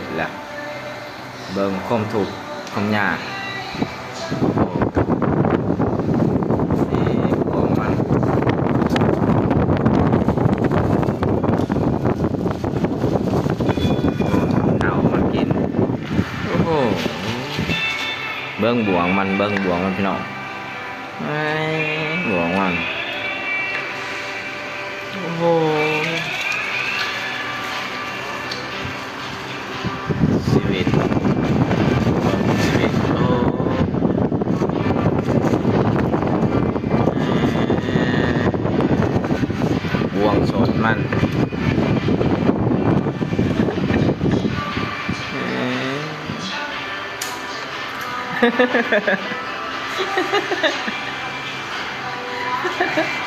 ດແລ້ວ ເບິ່ງຄວາມທຸກຄວາມຍາກ. ໂອ້ ນີ້ພວກມັນ ເອົາມັນກິນ. ໂອ້ໂຫ ເບິ່ງບ່ວງມັນ ເບິ່ງບ່ວງມັນ ພີ່ນ້ອງ. ເອີຍ ບ່ວງມັນ ໂອ້ໂຫ ຊີວິດ ເບິ່ງຊີວິດ ໂອ້ ບ່ວງສົດມັນ ເອີ.